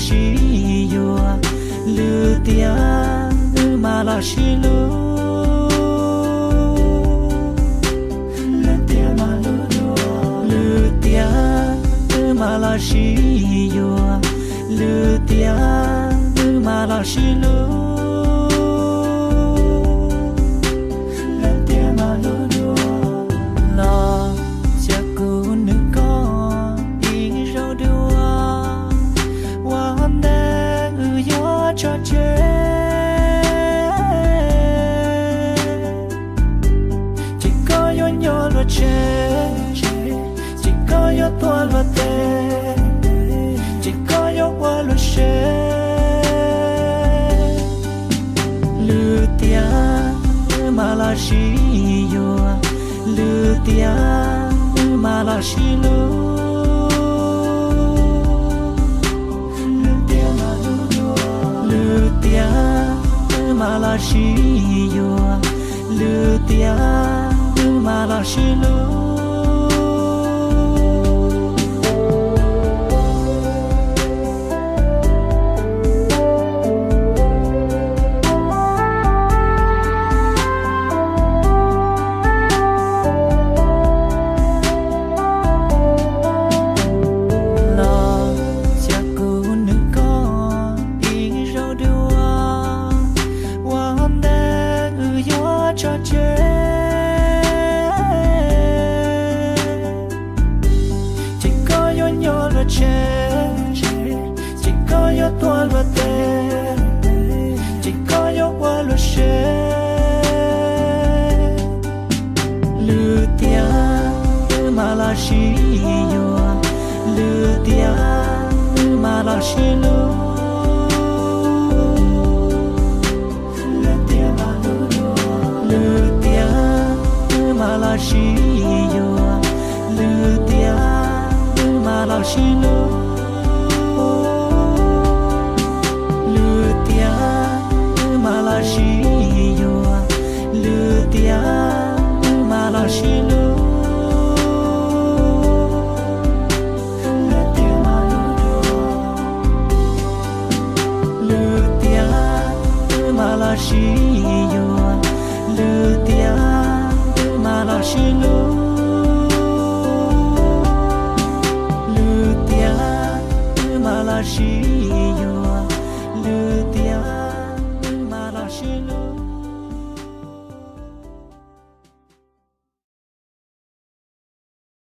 sib yuav, lwm tiam wb mam los sib hlub. Lwm tiam wb mam los sib yuav, lwm tiam wb mam los sib hlub. Los cia kuv nrog koj ib zaug dua, ua ntej wb yuav tso tseg. Ces koj yuav nyob luag tsev, ces koj yuav tuag luag teb, ces koj yuav ua luag sev. Lwm tiam wb mam los sib yuav, lwm tiam wb mam los sib hlub. Lwm tiam wb mam los sib yuav, lwm tiam wb mam los sib hlub. Los cia kuv nrog koj ib zaug dua, ua ntej wb yuav tso tseg. Ces koj yuav nyob luag tsev, ces koj yuav tuag luag teb, ces koj yuav ua luag sev. Lwm tiam wb mam los sib yuav, lwm tiam wb mam los sib hlub. Lwm tiam wb mam los sib yuav, lwm tiam wb mam los sib hlub. Lwm tiam wb mam los sib yuav, lwm tiam wb mam los sib hlub. Lwm tiam wb mam los sib yuav, lwm tiam wb mam los sib hlub. Lwm tiam wb mam los sib